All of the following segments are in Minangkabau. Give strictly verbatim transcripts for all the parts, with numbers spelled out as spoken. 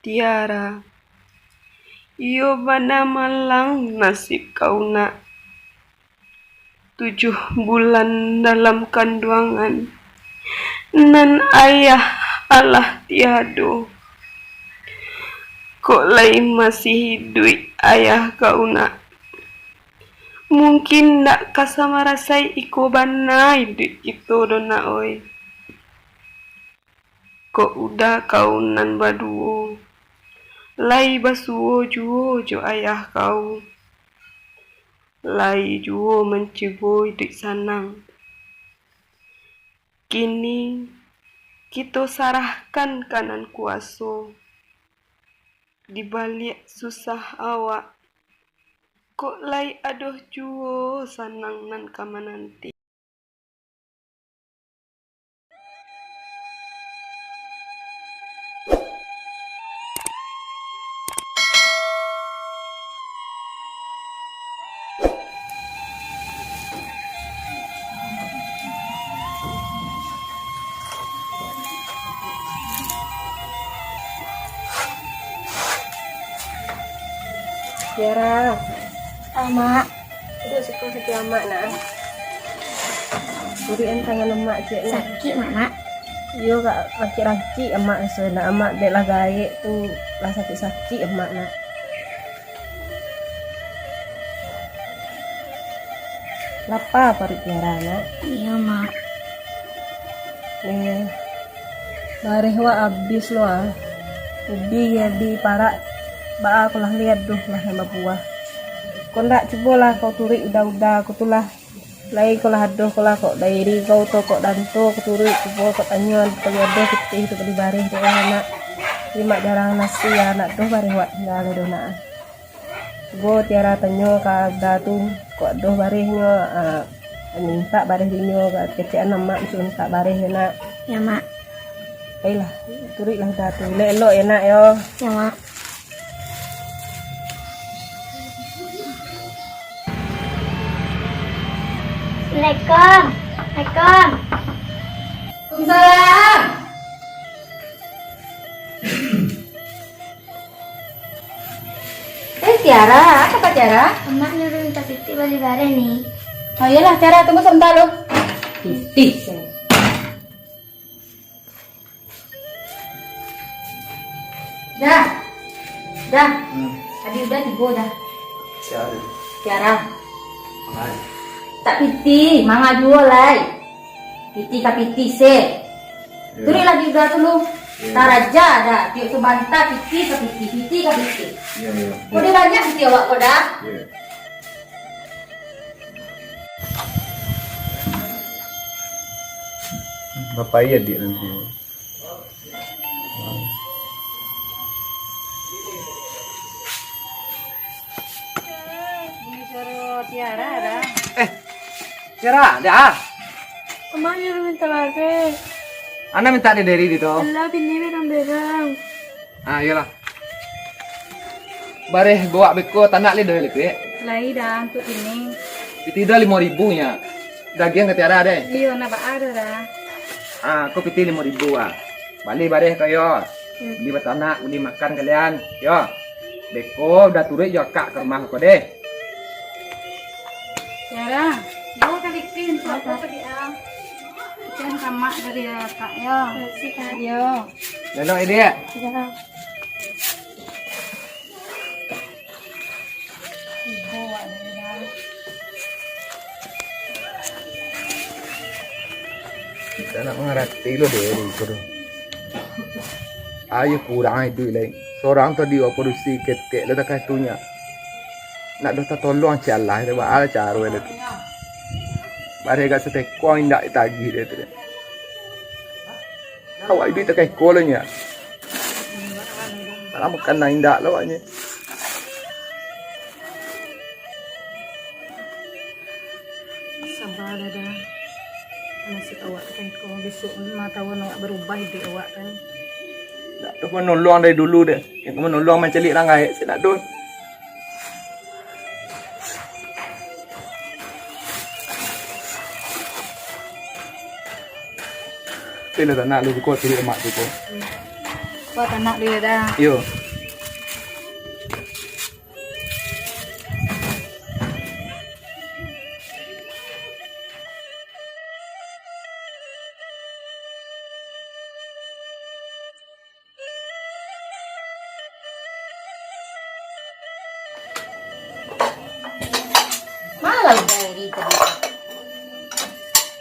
Tiara, iyo bana malang nasib kau nak. Tujuah bulan dalam kanduangan, nan ayah alah tiado. Kok lai masih iduik ayah kau nak? Mungkin ndak ka samarasai iko bana iduik kito doh nak oi. Kok uda kau nan baduo, lai basuo juo jo ayah kau, lai juo mancubo iduik sanang. Kini, kito sarahkan ka nan kuaso. Di baliak susah awak, kok lai ado juo sanang nan ka mananti. Tiara. Amak. Duduak siko, sakik amak nak. Turikan tangan amak ciek nak. Sakik, Mak, nak. Iyo, kak, rancik-rancik amak raso nak. Amak dek lah gaek tu, lah sakik-sakik amak nak. Lapa paruik Tiara nak. Iyo, Mak. Eh, bareh wak abih lo ah. Ubi, ubi parak, baa ko lah liek doh lah nan babuah. Kok ndak, cubolah kau turuik uda-uda ko tu lah. Lai ko lah ado ko lah, kok dairi kau tu, kok danto ko turuik, cubo kok tanyo, kali ado pitih tu ka dibareh dek lah nak. Tapi mak jarang nasi ah nak doh bareh wak tingga doh nak. Cubo Tiara tanyo ka uda tu, kok ado barehnyo, ah, mintak bareh dinyo, kecek an amak mintak bareh yo nak. Yo, Mak. Pailah, turuiklah uda tu. Elok-elok yo nak yo. Yo, Mak. Assalamualaikum. Waalaikumsalam. Eh, Tiara, apo kau, Tiara? Amak nyuruah mintak pitih bali bareh ni. Oh, iyolah, Tiara, tunggu sabanta lu. Pitih, se. Dah. Dah. Hmm. Tadi uda tibo dah. Sia tu? Tiara. Mai. Mintak pitih, manga juo lai. Pitih ka pitih se. Iyo. Turuiklah di uda tu lu. Iyo. Taraja dah, tiok sabanta pitih ka pitih, pitih ka pitih. Iyo, iyo. Kok banyak pitih awak ko dah? Iyo. Bapak iya, Dik, nanti. Ini suara Tiara, dah. Eh, Tiara, dah. Amak nyuruah mintak bareh. Anak mintak dek Deri di tu. Alah, bini berang-berang. Ah, iyolah. Bareh bawak beko tanak lai doh, Lipik? Lai dah, untuak kini. Pitih dah limo ribu nyo. Dagiang ka Tiara deh. Iyo, nak baa doh dah. Ah, ko pitih limo ribu ah. Bali bareh ko yo. Hmm. Bali batanak, bali makan kalian. Yo. Beko uda turuik jo akak ka rumah ko deh. Tiara, bawa ka Lipik untuak apo ko dia? Ikan kamak dari akak yo. Makasih, Kak. Yo. Lelok, Dek. Iyo. Kito nak mangarati lo dek iko tu. Ayo kurang iduik lai. Sorang tadi produksi ketek lo takah tu nyo. Nak doh tatolong ciek lah, baa caro lo tu. Bareh gak sateko indak ditagih dek tu. Awak iduik takah iko lo nyo. Alah makan nan indak lo awaknyo. Saba, Dada. Nasib awak takah iko, bisuak limo tawun awak barubah iduik awak kan. Ndak doh manolong dari dulu deh. Yang manolong mancaliak urang gaek, sia ndak doh. Itulah tanak lu ko, turuik amak tu ko. Ko tanak lu yo, Da? Iyo.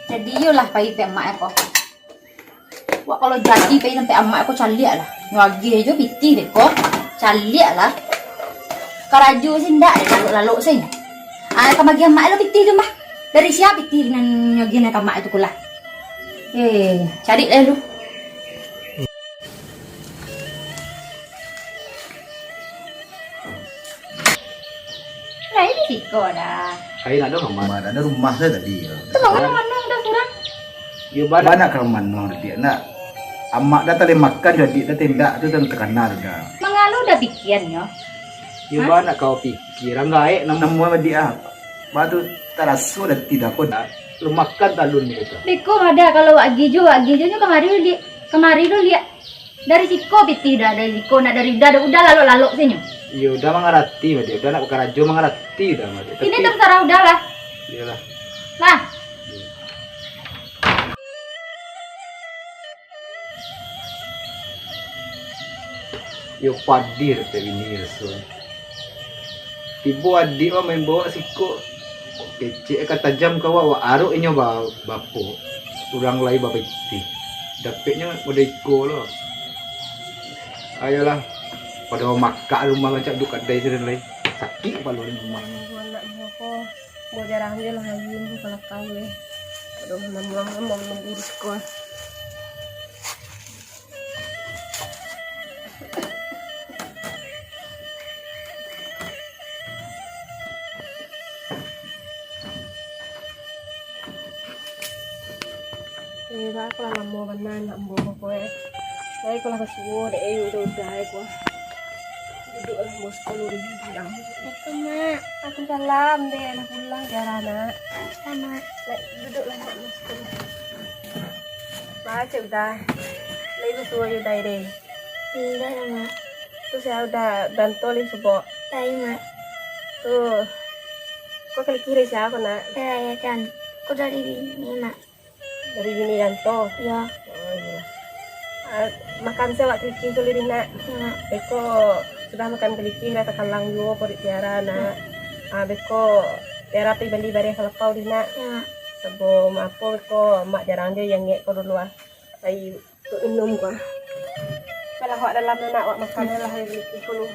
Jadi iyolah pai pek amak ko. Wak kalau jadi pai sampai amak ko caliak lah. Nyo agiah jo pitih beko. Caliak lah. Karajo se ndak lalok-lalok se nyo. Ah, ka magiah amak lo pitih tu mah. Dari sia pitih nan nyo agiah nan ka amak tu ko lah. Eh, cari lah lu. Lah, ini siko dah. Kain ado kamar. Ado rumah sajo tadi. Tu mangalo mano dah surang? Yo, bana. Bana ka rumah no, Diak, nak. Amak dah talai makan jo Diak dah, tendak tu dah takana dah. Mangalo dah pikianyo? Yo, bana kau pikir, anggaek namo. Namo Diak ah. Ba tu taraso dah tidak ko dah. Lu makan talun ni kata. Beko ada kalau wak agiah jo, wak agiah jo nyo kamari, Diak. Kamari lu liak. Dari siko pitih dah, dari siko nak dari udah, udah lalok-lalok se nyo. Iyo, udah mangarati, Made. Udah nak bakarajo mangarati dah, Made. Ini tapi terserah udah lah. Iyolah. Lah. Iyo, padih dapek bini raso. Tibo adiak wak main bawak siko. Kok kecek ka tajam ka wak, wak arok inyo ba-, bako. Urang lai babitih. Dapeknyo model iko lo. Ayolah. Pado makak rumah rancak duduk kadai sinan lai. Sakik kapalo rumah. Nunggu anak buah ko. Buah jarang je lah ayun tu kalau kau eh. Pado mamuang-mamuang nunggu di siko. Eh, baa, aku lah lamo bana nak ambo ko, eh. Jadi aku lah basuo, dek, eh, udah-udah, eh, ko. Duduk lah, ambo sekolah dulu, bilang. Assalamualaikum, Mak. Waalaikumsalam, dek. Lah pulang, Tiara, nak. Mak. Nak duduk lah, nak, ambo sekolah. Mak, cek udah. Lai basuo yo, dai, deh. Indak lah, Mak. Tu sia udah danto lai subok. Lai, Mak. Tu. Ko kalikih dari sia ko, nak? Dari ayah Can. Ko dari bini, Mak. Dari bini danto? Iyo. Oh, iyo. Ah, makan se wak kalikih ko lai, nak. Iyo, Mak. Beko sudah makan kalikih lah takalang juo paruik Tiara, nak. Iyo. Ah, beko Tiara pai bali bareh ka lapau lai, nak. Iyo, Mak. Sabuik apo beko, Mak jarang jo angek ko dulu, ah. Ayi. Untuak minum ko. Alah, awak dalam nak awak makan lah, air putih dulu.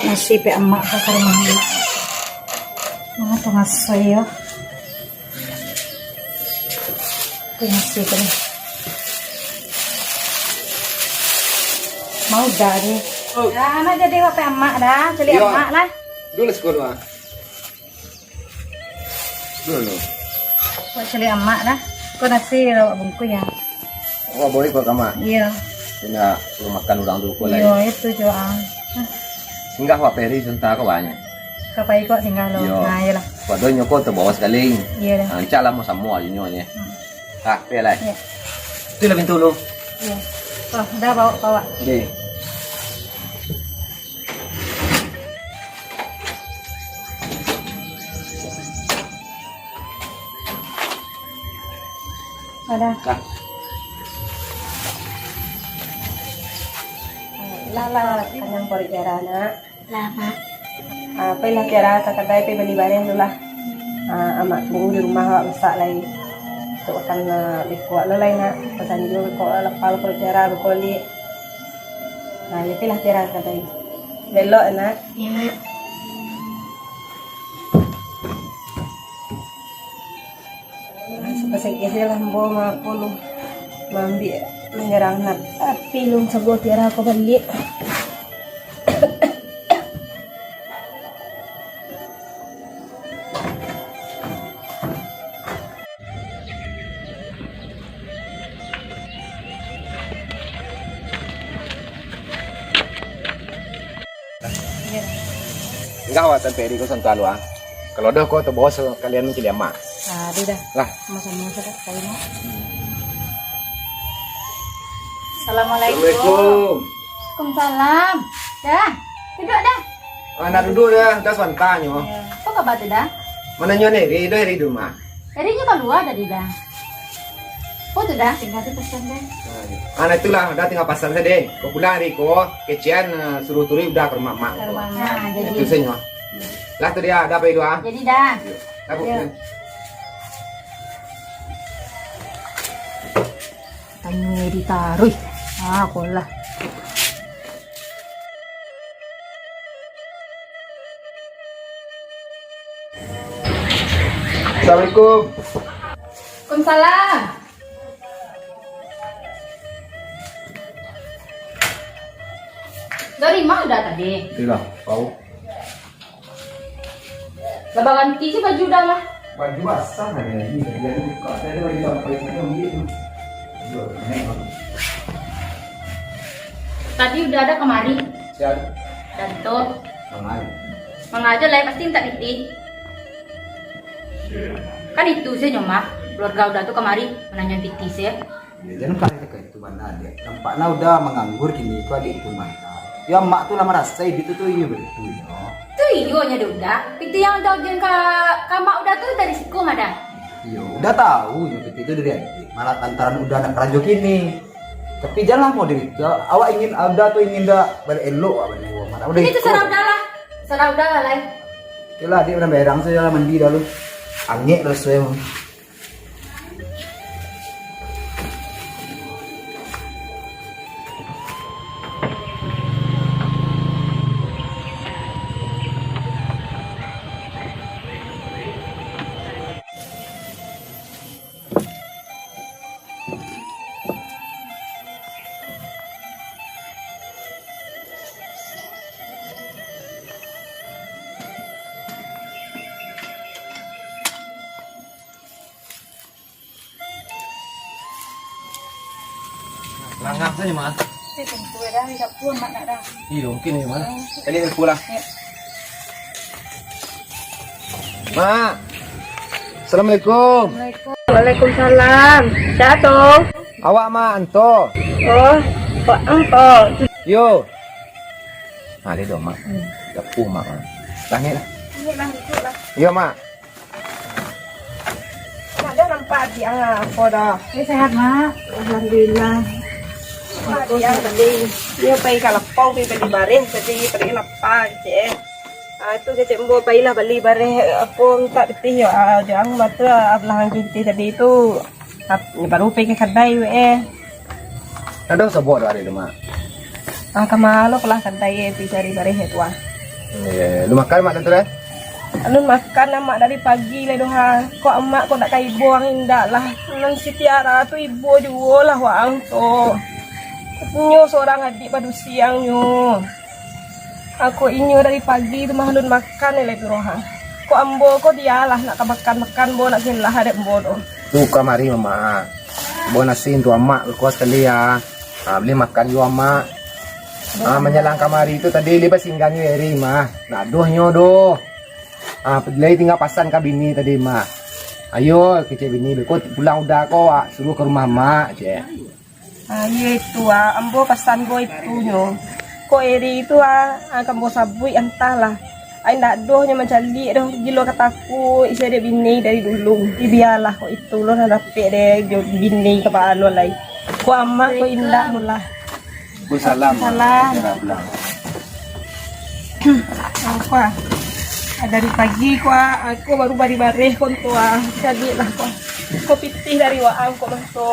Nasi pek amak ka rumah ni. Manga tu ngasoi yo. Terima kasih, terima. Mau dah deh. Oh. Dah, anak jadi awak pek amak dah. Caliak amak lah. Dulu sekolah. Dulu. Awak caliak amak dah. Ko nasi awak bungkus ya. Awak bawa ko ka amak? Iyo. Indak, lu makan urang tu ko lai. Iyo, itu jo, ah. Singgah awak peri sabanta ko banyak. Ka pai ko singgah lo. Iyo. Nah, iyolah. Pado nyo ko tabawa sakali. Iyo dah. Rancak lah mau samo ajo nyo nyo. Hmm. Ah, pai lah. Iyo. Tu lah pintu lu. Iyo. Oh, dah bawa, bawa. Deh. Ada. Lah, lah, kanyang paruik Tiara, nak. Lah, Mak. Ah, pailah Tiara ka kadai, pai bali bareh dulu lah. Ah, amak tunggu di rumah, awak masak lai. Untuak makan, ah, beko lo lai, nak. Pasan juo beko lapau paruik Tiara, beko liak. Ah, yo, pailah Tiara ka kadai. Belok, nak. Yo, Mak. Pasakik se lah ambo, ma-, apo lu, maambiak, manyarang nak api lu, sabuah Tiara ko baliak. Indak awak sampai di ko santuan lu, ah. Kalau doh ko, tabawa sakalian mancaliak amak. Ah, ado dah. Lah. Samo-samo sajo, Mak. Assalamualaikum. Assalamualaikum. Waalaikumsalam. Dah, duduak dah. Ah, nak duduak dah, dah sabanta nyo. Yo. Apo kaba tu dah? Mananyo ni, Eri, dah Eri di rumah. Eri nyo kalua tadi dah. Oh, tu dah, tinggal tu pesan dah. Ah, nah itulah, dah tinggal pasang saja. Kau pulang hari ko, kecekan, eh, suruh turun udah ke rumah mak. Ke rumah mak, jadi. Itu saja. Lah tu dia, ada apa itu, ah? Jadi dah. Tabuk. Ya. Tanya ditaruh. Ah, kolah. Assalamualaikum. Waalaikumsalam. Dari mana tadi? Iyolah, tahu. Lah baganti se baju dah lah. Baju basah ado lagi, tadi ado buka, tadi ado baju sampai sajo ambiak tu. Aduh, aneh banget. Tadi udah ada kamari. Siapa? Dato. Mangaja. Mangaja lah, pasti minta pitih. Kan itu sajo mah, keluarga udah tu kamari mananyo pitih se. Ya, jan kali teka itu bana, Dek. Nampaknya udah manganggur kini ko adik itu mah. Yo, amak tu lah marasai duit tu, tu iyo batua. Tu iyo nyo dek udah. Pitih yang udah ujian ka, ka amak udah tu dari siko mah dah. Iyo, udah tahu nyo pitih tu dari adik. Malah lantaran udah nak karajo kini. Tapi janlah mau duit tu. Awak ingin, udah tu ingin dah baliak elok awak baliak. Malah udah. Ini tu iko. Sarah udah lah. Sarah udah lah, lai. Oke lah, adik udah berang saja lah, mandi dahulu. Angek raso emang. Langah sajo, Mak. Eh, tentu dah, dah pulang, Mak, nak dah. Iyo, mungkin yo, Mak. Hmm. Kali ni pulang. Ya. Mak. Assalamualaikum. Waalaikumsalam. Sia tu? Awak, Mak, Anto. Oh, Pak Anto. Yo. Ah, dia dah, Mak. Hmm. Dah pulang, Mak. Langik lah. Langik lah, duduk lah. Yo, Mak. Ado nampak adik ang apo dah? Eh, sehat, Mak. Alhamdulillah. Adik ang tadi, iyo pai ka lapau, pai bali bareh tadi, pai lapau, kecek. Ah, tu kecek ambo pailah bali bareh, apo mintak pitih yo, ah, jo ang batua, ah, balah ang pitih tadi tu. Ap-, baru pai ka kadai weh. Ado sabok dah ari tu, Mak? Ah, kama lo pulang kadai, eh, pi cari bareh tu, ah. Iyo, lu makan, Mak, tu, eh? Alun makan, Mak, dari pagi lai doh, ha. Kok amak kok dak ka ibo ang indak lah. Nan si Tiara tu ibo juo lah waang tu. Nyo sorang adik padusi ang nyo. Ako inyo dari pagi tu mah alun makan lai tu roh, ha. Kok ambo ko dialah nak ka makan-makan, ambo nak selah dek ambo tu. Tu kamari, Mak. Ambo nasi untuak amak, kuah sakali, ya. Ah, bali makan juo amak. Ah, manjalang kamari tu tadi, lai basinggang jo Eri, mah. Nak doh nyo doh. Ah, lai tingga pasan ka bini tadi, mah. Ayo, kecek bini, beko pulang udah ko, ah, suruh ka rumah amak, cek. Ah, iyo itu, ah, ambo pasan ko itu nyo. Kok Eri tu, ah, ah, ka ambo sabuik antahlah. Ai ndak doh nyo mancaliak doh, gilo ka takuik sia dek bini dari dulu. Bialah kok itu lo nan dapek dek jo bini ka baa lo lai. Kok amak kok indak tu lah. Waalaikumsalam. Waalaikumsalam. Jangan pulang. Angko ah. Ah, dari pagi ko ah, angko baru bari bareh ko tu ah. Jadi lah ko. Ko pitih dari waang ko mah tu.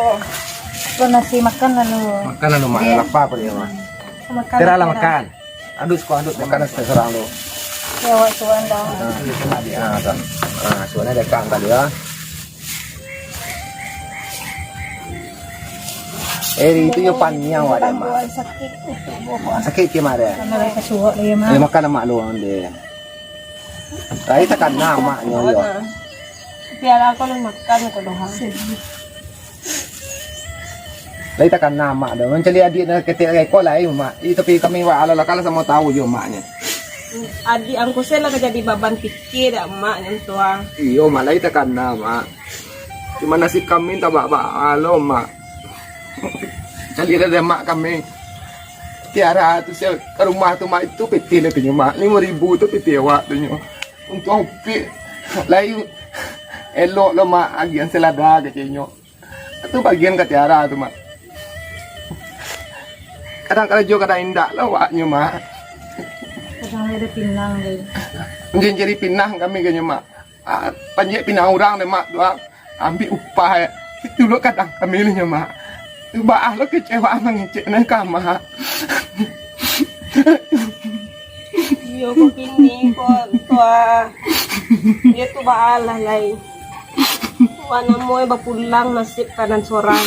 Ko nasi makan lalu. Makan lalu, Mak. Iya. Lapa ko dia, Mak. Makan, Tira lah makan. Makan. Aduk suko aduk makan nasi surang tu. Ya, awak suan dah. Ah, ini sama dia. Ah, dah. Ah, suan dia kan tadi ya. Eh, itu yo paniang awak dia, Mak. Sakik itu, Bok. Sakik ke, Mak, dia? Sama lah kasuak dia, Mak. Eh, makan amak lu, dia. Tadi takana amaknyo, yo. Tiara ko lu makan ko doh. Lai takana amak doh. Mancaliak adiak nan ketek lai ko lai, Mak. Ih, tapi kami wak alah-alah samo tahu jo maknyo. Adiak angku se lah ka jadi baban pikir dak maknyo tu ah. Iyo, Mak, lai takana, Mak. Cuma nasib kami tabak-bak alo, Mak. Caliak lah dek mak kami. Tiara tu se ka rumah tu, Mak, itu pitih lah tu nyo, Mak. Limo ribu tu pitih awak tu nyo. Untuang upik. Lai elok lo, Mak, agian selada katonyo. Tu bagian ka Tiara tu, Mak. Kadang karajo, kadang indak lah awaknyo, Mak. Kadang ada pinang, deh. Mungkin jadi pinang kami kanyo, Mak. Ah, panjek pinang urang deh, Mak, tu, ah. Ambiak upah, eh. Itu lo kadang kami nyo, Mak. Baa lo kecewa mangecek nan ka, Mak. Iyo, ko kini, ko tu, ah. Iyo tu baalah lai. Wak namo e bapulang nasib ka nan sorang.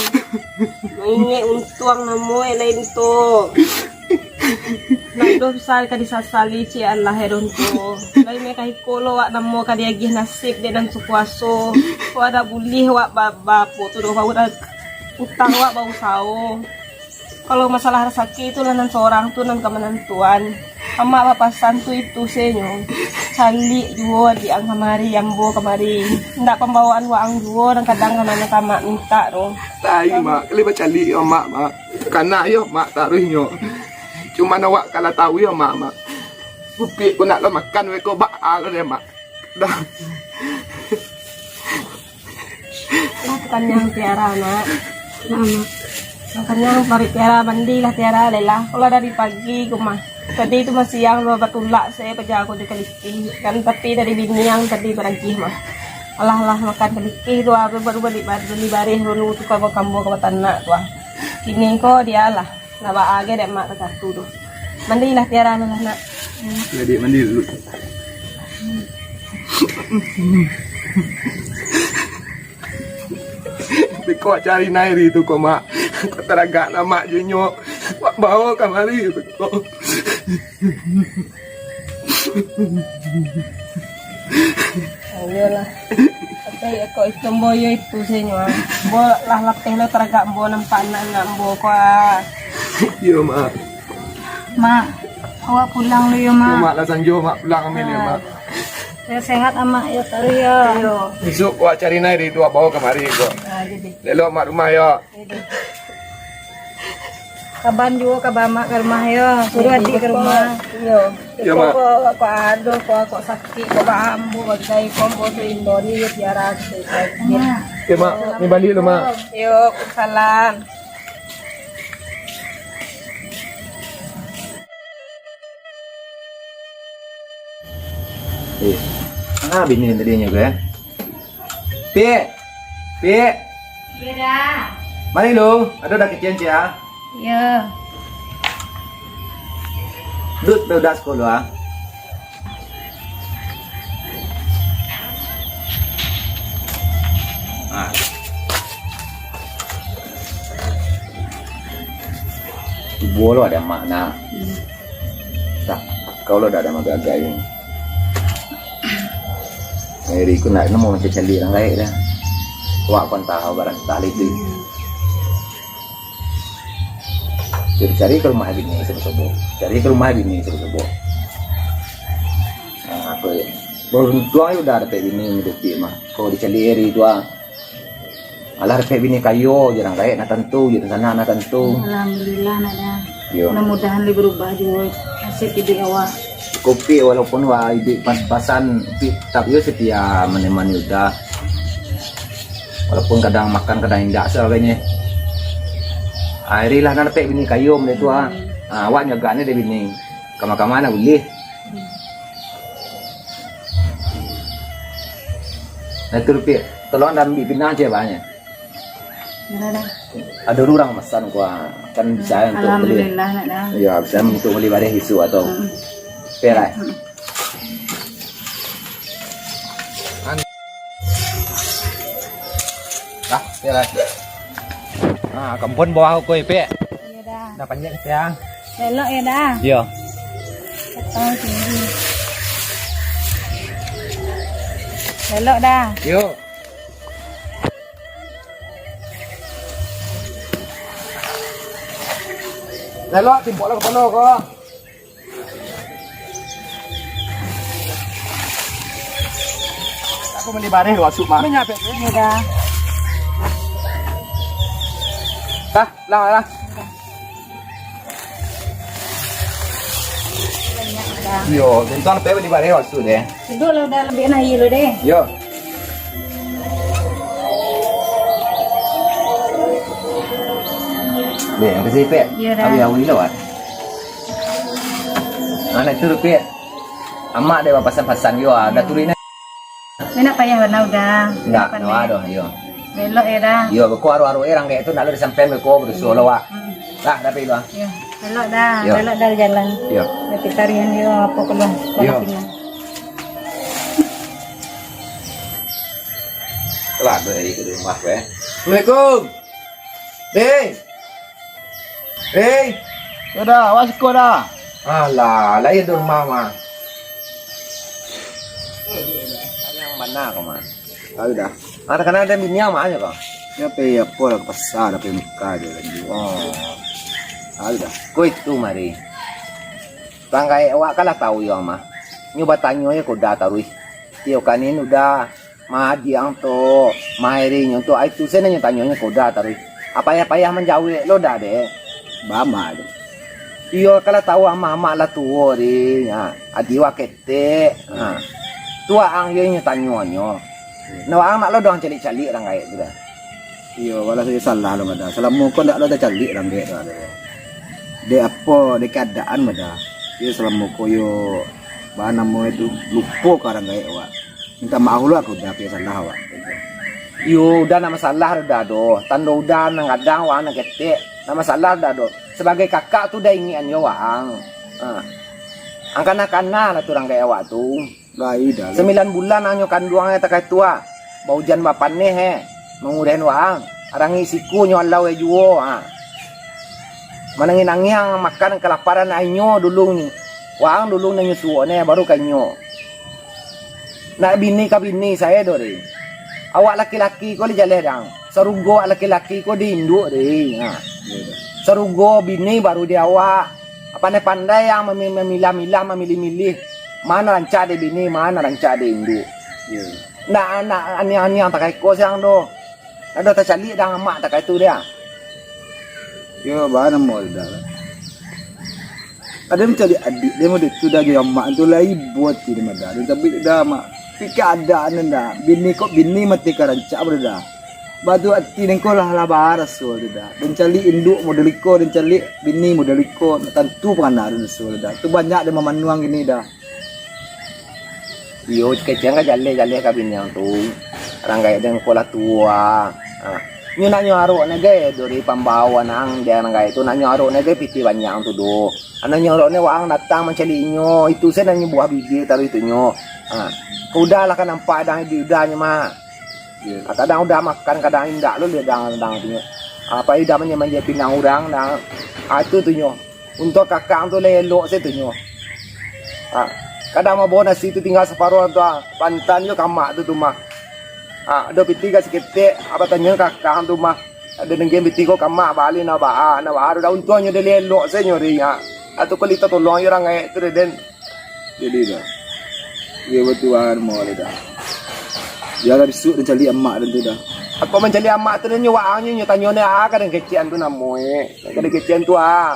Maingek untuang namo e lain tu. Nan doh bisa ka disasali, ciek alah e don tu. Lai me ka iko lo wak namo ka diagiah nasib dek nan sakuaso. Wak dak buliah wak ba-, ba-, apo tu doh, wak dak utang wak bausaho. Kalau masalah rasaki tu lah nan sorang tu nan ka manantuan. Amak bapasan tu itu senyo. Caliak juo adiak ang kamari, ambo kamari. Indak pambawaan waang juo nan kadang ka nan ka amak mintak tu. Lai, Mak. Lai bacaliak yo, Mak, Mak. Kana yo, Mak, taruihnyo. Cuman awak ka lah tahu yo, Mak, Mak. Rupiah ko nak lo makan weh ko baa lo deh, Mak. Dah. Lah, kanyang Tiara, nak. Nah, Mak. Kanyang paruik Tiara, mandilah Tiara, lelah. Kalau dari pagi ko mah. Tadi tu mah siang lo batulak se paja ko di Kaliki. Kan tapi dari biniang tadi baragih mah. Alah, lah makan Kaliki tu, ah, baru bali, bali bareh dulu tu ka ambo ka batanak tu, ah. Kini ko dialah. Lah baa ge dek mak takatu tu. Mandilah Tiara lah, nak. Yo, Dik, mandi dulu. Beko wak cari Nairi tu ko, Mak. Ko taragak lah, Mak, jo inyo. Wak bao kamari tu ko. Iyolah. Tapi kok itu ambo yo itu senyo. Ambo lah lapeh lo taragak ambo nampak anak-anak ambo ko, ah. Iyo, Mak. Mak, awak pulang lu yo, Mak. Yo, Mak, lah sanjo, Mak, pulang ambo yo, Mak. Yo, sehat amak yo, taruih yo. Iyo. Isuak awak cari Nairi tu, awak bao kamari ko. Ah, jadi. Lelok mak rumah yo. Kaban juo, kaba mak ka rumah yo. Suruah adik ka rumah. Iyo. Iyo, Mak. Kok, kok ado, kok, kok sakik, kok baambu, kok gai, kok ambo tu imbau ni, yo, Tiara, gitu. Iyo, Mak. Ni balik lu, Mak. Yo, salam. Eh, ah, bini tadi nyo, eh. Pik! Pik! Iyo, Da. Mari lu, ado Da kecen ciek, ah. Iyo. Duduk, Da, Da sekolah, ah. Ah. Ibo lo ado makna. Hmm. Dah, kau lo dah ado magagak ini. Jadi, aku nak nemu macam cari urang gaek dah. Wak pun tahu barang tak itu. Jadi, cari ka rumah bini subuh-subuh. Cari ka rumah bini subuh-subuh. Nah, aku beruntung aja udah dapet bini hidup mah. Kau dicari hari tu, ah. Alah, dapek bini kayo, jarang gaek nak tantu, jarang sanak nak tantu. Alhamdulillah, nak dah. Yo. Mudah-mudahan lai berubah juo nasib iduik awak. Kopi walaupun wak iduik pas-pasan, tapi tetap yo setia menemani udah. Walaupun kadang makan, kadang indak, sebagainya. Akhirnya lah nak dapek bini kayo macam tu, ah. Hmm. Ah, awak nyaga ni dek bini. Kama-kama nak ulih. Hmm. Nah, tu Rupiah, tolong dah ambil pinang je, Abah, nya. Dah, dah. Ado urang masan ko, kan bisa untuk bali. Alhamdulillah, nak dah. Yo, bisa untuk bali bareh isuak atau. Hmm. Perai. Hmm. Dah, perai. Ah, kampun bawah ko, Ipek. Iyo, Da. Dah panjang siang. Elok yo, Da. Iyo. Potong tinggi. Elok, Da. Yo. Elok, timpok lah kepala ko. Aku mandi bareh lu asup mah. Minyak apa? Ini dah. Dah, lah, lah. Yo, bentar pe mandi bareh lu asup deh. Duduk lah, udah lebih naik lu deh. Yo. Deh, makasih, Pek. Iyo, Da. Awi-awi lo, Wak. Anak tu, Pek. Amak dek bapasan-pasan yo, ah, Da, turuik. Ndak payah bana, Da. Ndak, ndak ado, iyo. Belok yo, Da. Iyo, beko aru-aru urang kek tu, ndak lo disampaian beko, berusaha lo, Wak. Hmm. Lah, Da, Pek, lo. Iyo, belok, Da. Iyo. Belok, Da, jalan. Iyo. Tapi tarian yo, apo ko lo. Iyo. Lah, Da, dari ke rumah, eh. Assalamualaikum. Deh. Deh. Yo, Da, awak siko, Da. Alah, lah iyo di rumah, mah. Yang mana kau, mah? Tahu, Da. Ada kenal ada bini yang mana kau? Ya, pai apo lah, ka pasa, pai muka je kan. Oh. Tahu, Da. Kau itu mari. Tanggai awak kalah tahu yo, mah. Nyo batanyo yo ko Da taruih. Tio kanin udah. Madiang tu, mairinyo tu, ai tu sen nyo tanyo nyo ko Da taruih. Payah-payah manjawek lo Da deh. Bama tu. Iyo, kalau tahu amak-amak lah tuo deh, ha. Adi wak ketek, ha. Tu ang yo inyo tanyo nyo. Nah, ang nak lo doang calik-calik urang gaek tu Da. Iyo, walah sajo salah lo Da. Salamo ko ndak lo tacalik urang gaek tu Da. Dek apo, dek keadaan Da. Iyo, salamo ko yo, ba namo itu, lupo ka urang gaek wak. Minta maaf lo aku Da, apo salah awak. Iyo, Uda ndak masalah doh Da doh. Tando Uda nan gadang, wak nan ketek. Ndak masalah doh Da doh. Sabagai kakak tu Da ingek an yo waang. Ha. Ang kana-kana lah tu urang gaek awak tu. Lai Da. Sambilan bulan ang nyo kanduang takah tu ah. Baujan bapaneh eh. Mangureh waang. Arangik siku nyo alau eh juo. Ha. Manangih-nangih ang makan kalaparan ainyo dulu ni. Waang dulu nan nyusuo neh, baru ka inyo. Nak bini ka bini sae do, Ri. Awak laki-laki ko lai jaleh dang. Sarugo awak laki-laki ko di induak, Ri. Ha. Iyo, Da. Sarugo bini baru di awak. Pandai-pandai yang mami-, mamilah-milah, mamilih-milih. Mana rancak di bini, mana rancak di induak. Iyo. Nak, nak aniang-aniang takai ko siang do. Ado tacaliak dang amak takah itu dia. Yo, bana modal. Ado mancaliak adiak dia model tu Da, jo amak tu lai buat ti dia mah Da. Dan tapi Da, mak, pikir ada nan Da. Bini kok bini mati ka rancak bro Da. Batu ati den ko lah, lah baraso tu Da. Dan caliak induak model iko, dan caliak bini model iko, tantu pangana den raso Da. Tu banyak den mamanuang kini Da. Iyo, kecek ang ka jaleh-jaleh ka bini ang tu. Urang gaek den ko lah tuo. Ha. Nyo nak nyo arok ne gai dari pambawaan ang, dek urang gaek tu nak nyo arok ne gai pitih banyak tu doh. Anak nyo arok ne waang datang mancaliak inyo, itu se nan nyo buah bibia taruih tu nyo. Ha. Ko Uda lah ka nampak dang di Uda nyo mah. Iyo. Ha, kadang Uda makan, kadang indak lo dek dang, dang tu nyo. Apo Uda manja-manja pinang urang dang. Ha, itu tu nyo. Untuang kakak ang tu lah elok se tu nyo. Ha, kadang mambao nasi tu tingga saparuah tu, ha, pantan jo kamak tu tu mah. Ha, ado pitih ka saketek, apo tanyo kakak ang tu mah. Ado nenggen pitih ko kamak bali nak baa, nak baa tu Da, untuang nyo lah elok se nyo ri, ha. Atu ko lito tolong jo urang gaek tu deh, den. Jadi Da. Iyo, batuan mo le Da. Bialah bisuak den caliak amak den tu Da. Ako mancaliak amak tu den nyo waang nyo, nyo tanyo ne, ah, ka den kecek an tu namo e. Ka den kecek an tu, ah.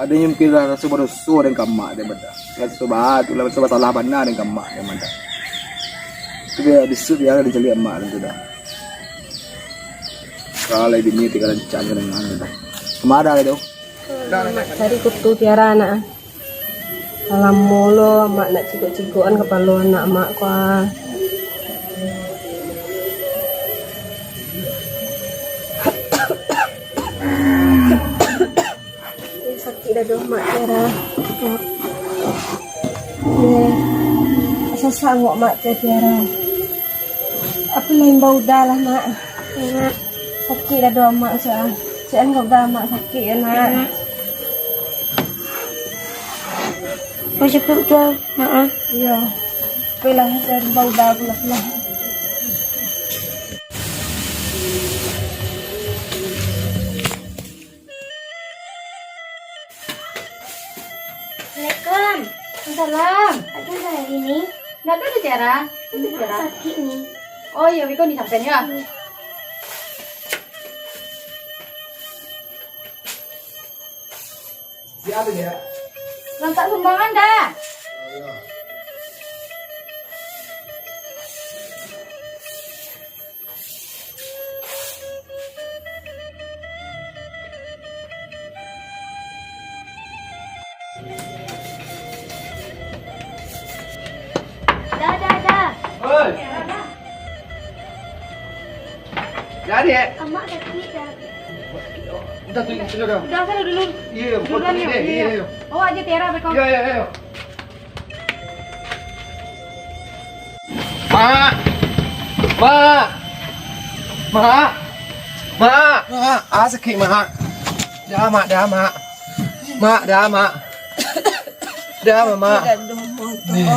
Ado nyo mungkin lah raso badoso den ka amak den mah Da. Raso ba-, tu lah raso basalah bana den ka amak den mah Da. Tu bia bisuak bia den caliak amak den tu Da. Kalau bini tinggal rancak ka den anu Da. Kemana tu? Mak cari kutu Tiara nak. Lah lamo lo mak nak cigok-cigokan kapalo anak mak ko ah. Eh, sakik dado mak Tiara. Eh, asa sanggup mak Tiara. Apo lah imbau Uda lah, Mak. Mak. Sakik dado amak, Mak. Cek anggap Uda amak sakik, yo, Nak. Mak. Oh, cepet Uda, Mak, ah. Iyo. Apo lah, dah imbau Uda pulang, pulang. Assalamualaikum. Waalaikumsalam. Ada Uda hari ni? Ndak ada, Tiara. Ada Tiara. Sakik ni. Oh iyo, beko ni sampai ni lah. Hmm. Siapa dia? Lantak sumbangan dah. Oh, iya. Jadi, eh? Amak sakik, Dah. Udah tu, itu dah. Udah, sana dulu. Iya, iya, bukan Duluan tu yuk, deh. Iya, iya, iya. Bawa aja Tiara, Beko. Iya, iya, iya. Mak! Mak! Mak! Mak! Mak! Ah, sakik, Mak. Dah, Mak, dah, Mak. Mak, dah, Mak. Dah, Mak. Nih.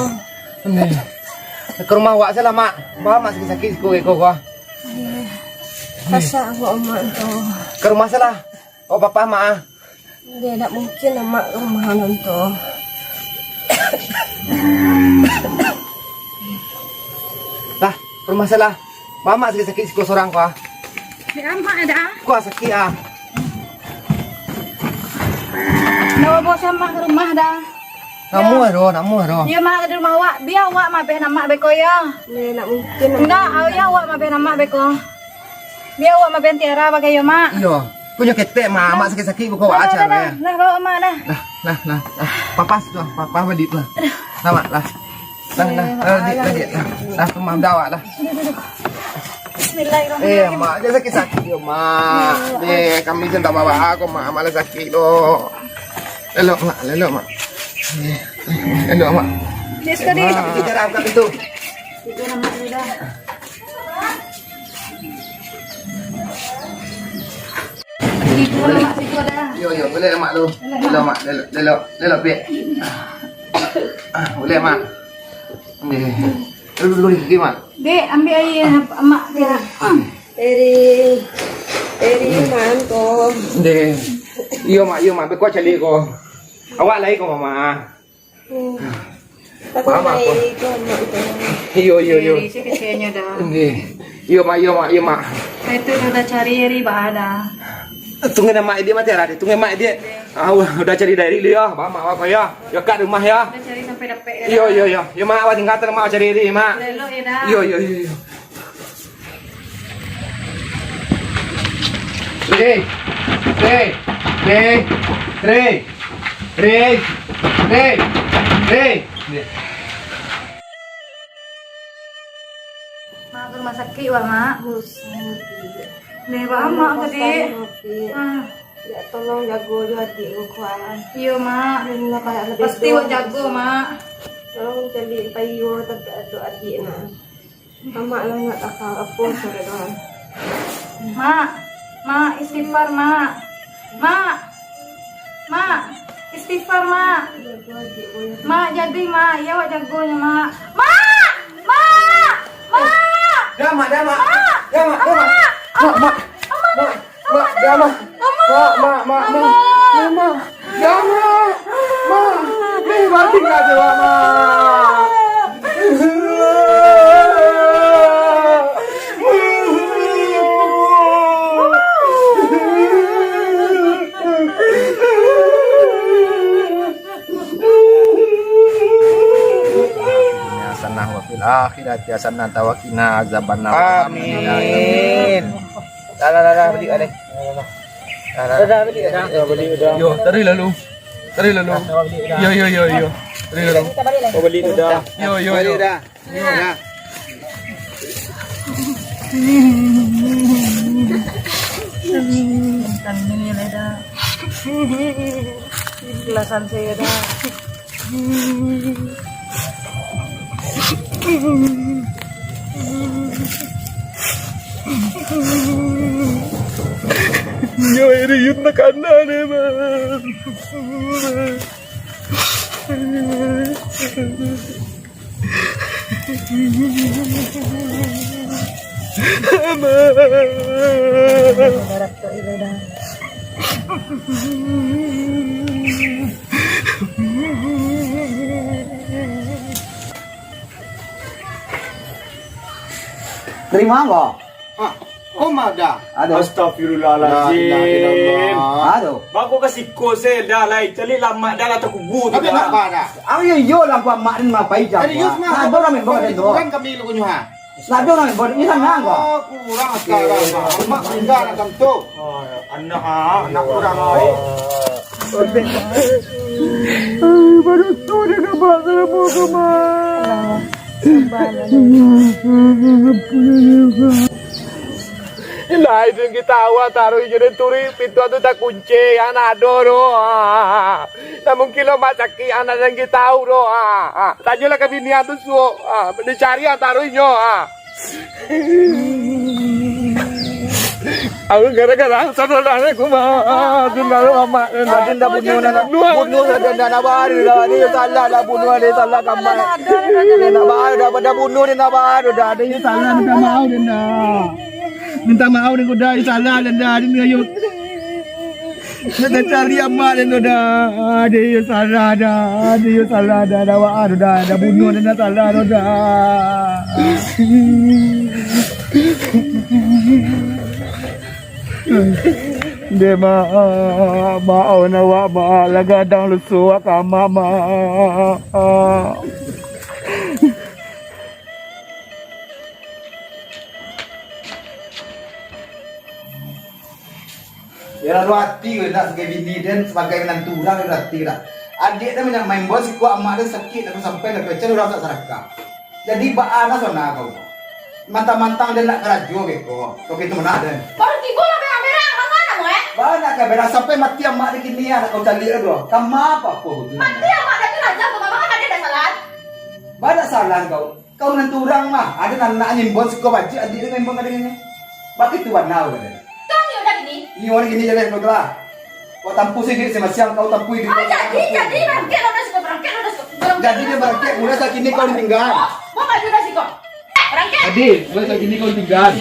Nih. Ka rumah awak sajolah, Mak. Ba, Mak sakik-sakik siko, iko, gua. Kasian awak, Mak, tu. Ka rumah sajolah. Oh, papa, Mak, ah. Deh, ndak mungkin Amak ka rumah nan tu. Lah, ka rumah sajolah. Ba, Mak sakik-sakik siko sorang ko, ah. Dek Amak dah. Ko, ah, sakik, ah. Bawa-bawa si Amak ka rumah dah. Namuah doh, namuah doh. Iyo, Mak, ka rumah awak. Bia awak mabeh nan Amak beko, yo. Deh, ndak mungkin. Indak, au, yo, awak mabeh nan Amak beko. Bia awak mabeh Tiara bagai, yo, Mak. Iyo. Punyo ketek, Mak. Mak sakik-sakik buka awak aja, dah, yo. Dah, bawa Mak, dah. Dah, dah, dah. Ah, papa sudah, papa balik lah. Dah, Mak, lah. Dah, dah. Dah, dik, dah, dik. Dah, dah, rumah dah awak, dah. Bismillahirrahmanirrahim. Eh, Mak, jangan sakik-sakik, yo, Mak. Eh, kami cinta bawa aku, Mak. Malah sakik, doh. Elok, Mak. Elok, Mak. Eh, elok, Mak. Dik, sekali. Mak, kita angkat pintu. Itu nama sudah. Yo, yo, boleh, Mak, tu. Boleh, Mak. Lelok, Mak, lelok, lelok, lelok, Bek. Ah, boleh, Mak. Ni. Dulu, dulu, ni, Mak. Dek, ambil air, Mak, ya. Eri, Eri, man, ko. Dek. Iyo, Mak, iyo, Mak. Beko cari ko. Awak lai ko, Mama. Hmm. Tapi Mama, ko. Lai ko, Mak, ko. Iyo, iyo, iyo. Eri, si kecilnya dah. Ni. Iyo, Mak, iyo, Mak, iyo, Mak. Itu udah cari Eri, bah, dah. Tunggu, Mak, dia mati, Eri. Tunggu, Mak, dia. Ah, udah cari dari lu, ya. Ba, Mak, Mak, ya. Ya, kat rumah, ya. Udah cari sampai dapat, ya. Iyo, iyo, iyo. Ya, Mak, awak tinggal, Mak, cari Eri, Mak. Lelok, ya, dah. Iyo, iyo, iyo, iyo. Eri, Eri, Eri, Eri, Eri, Eri, Eri. Mak, ke rumah sakit, wah, Mak. Bosan, Pi. Deh, ba, Mak, tadi. Bosan, Pi. Ah. Ya, tolong jago jo adik ko, kuat. Iyo, Mak. Pasti wak jago, Mak. Tolong cari payo tapi ado adik, nak. Amak lah nak takah apo sudah doa. Mak, Mak, istighfar, Mak. Mak, Mak, istighfar, Mak. Jago adik ko, ya. Mak, jadi, Mak. Iyo, wak jago nyo, Mak. Mak! Mak! Mak! Dah, Mak, dah, Mak. Mak! Dah, Mak, dah, Mak. Mak, Mak. Mak, Mak. Mak, dah, Mak. Mak, Mak, Mak, Mak. Mak. Dah, Mak. Mak. Mak, tinggal je, Mak. Hasanah wa fil akhirati hasanah wa qina azabannar. Amin. Dah, dah, dah, dah, balik, balik. Dah, dah, dah. Dah, dah, balik, dah. Dah, balik, dah. Yo, tarik lalu. Tarik lalu. Dah, dah, balik, dah. Yo, yo, yo, yo. Tarik lalu. Kita balik lah. Oh, balik, dah. Yo, yo, yo. Balik, dah. Yo. Dah. Bukan ini lah, dah. Ikhlasan saya, dah. Nyawa Eri Yun nak kana deh, Bang. Bang. Terima ko. Ah, kok mak dah? Aduh. Astagfirullahalazim. La ilaha illallah. Aduh. Bako ka siko se dah lai, caliak lah mak dah lah takubu tu. Tapi dah. Mak dah. Ah, iyo, iyo lah, gua mak ni mapai jam. Serius, Mak? Nah, dorang membawa dia tu. Kurang kami lu kunyo, ha. Lah, dorang membawa dia, misalnya, gua. Oh, kurang sekarang, Mak. Mak tinggal nak tentu. Oh, ya. Anak, ah, anak urang, ah. Baru tu dia nampak dalam muka, Mak. Sabar, sabar. Lai den ka tahu, ah, taruih jo den turi, pintu tu takunci, anak ado doh, ah. Nah, mungkin lo mak sakik, anak den ka tahu doh, ah, ah. Tanyolah ka binian tu suok, ah, dicari, ah, taruihnyo, ah. Aku gara-gara saudara aku, mah, ah, tu lalu amak, ah. Adin dah bunuh, nak bunuh, dah, dah, dah, baru dah, dia salah, dah bunuh, dia salah kamar. Dia nak baru dah, dah bunuh, dia nak baru dah, dia salah, minta maaf, dia dah. Minta maaf dek Uda, iyo salah dah, dah, dah, ayo. Nak cari amak dek Uda, dah, iyo salah dah, dah, iyo salah dah, dah, wak, dah, dah, dah bunuh dah, dah salah dah, dah. Dek mak, mak, awak nak wak, mak, lah gadang lusuak ka amak, mak. Yo, lalu ati ko nak sabagai bini den, sabagai minantu urang, lalu ati ko nak. Adiak den banyak main bola, siko amak den sakik, nak sampai nak pecah urang sak sarakah. Jadi baa nasona kau? Mantang-mantang den nak karajo beko. Kau pintu mano den? Baru tibo lah berang-berang, manga namo, eh? Baa nak ka berang sampai mati amak den kini, nak kau caliak ko. Kama apo-apo tu? Mati amak den tu lah jam tu, manga kan den dah salah? Baa nak salah kau? Kau minantu urang mah, ado nan anak ngimbau siko bajik, adiak den ngimbau ka dengannyo. Baitu bana kau tadi. Kau ni udah gini? Ni urang gini jaleh kau tu lah. Kau tampuah siko duit masiang, kau tampuah duit. Ah, jadi, jadi, barangkek lah udah siko, barangkek lah udah siko, barangkek. Jadi lah den barangkek, mulai sakini kau ditinggal. Oh, mau maju udah siko. Eh, barangkek. Jadi, mulai sakini kau ditinggal.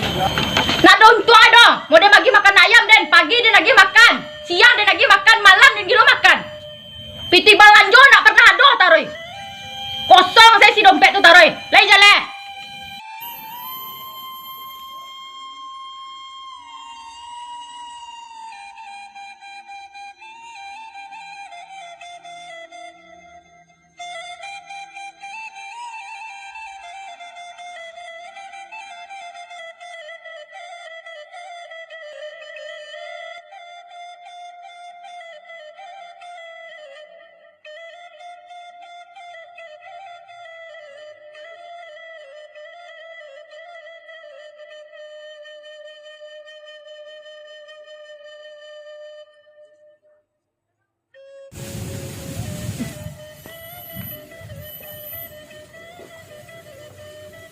Nak ado untuang ado, mau den bagi makan ayam den, pagi den bagi makan, siang den bagi makan, malam den gilo makan. Pitih balanjo ndak pernah ado, taruih. Kosong sajo isi dompet tu, taruih. Lai jaleh.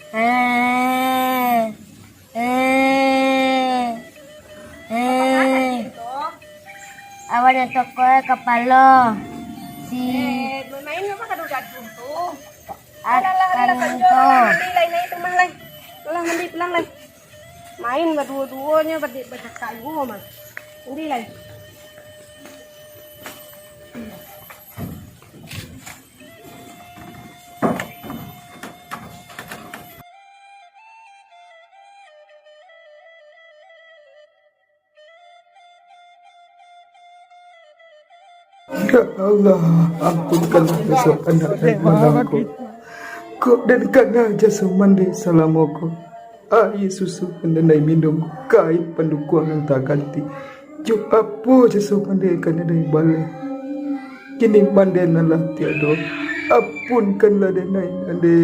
Eh, eh, eh. Awak dah tokok kapalo. Si Eh, main apa gaduh-gaduh tu? Alah, alah, alah, akan kerja, tu. Alah, mandi lai, naik rumah lai. Alah, mandi pulang lai. Main baduo-duonyo, badi-, bacakak juo mah. Mandi lai. Ya Allah, ampunkanlah doso anak nan malang ko. Kok den kana jaso mande salamo ko. Aia susu nan den minum, kain pandukuang nan taganti. Jo apo jaso mande ka den baleh? Kini mande nan lah tiado. Ampunkanlah den, ai mande.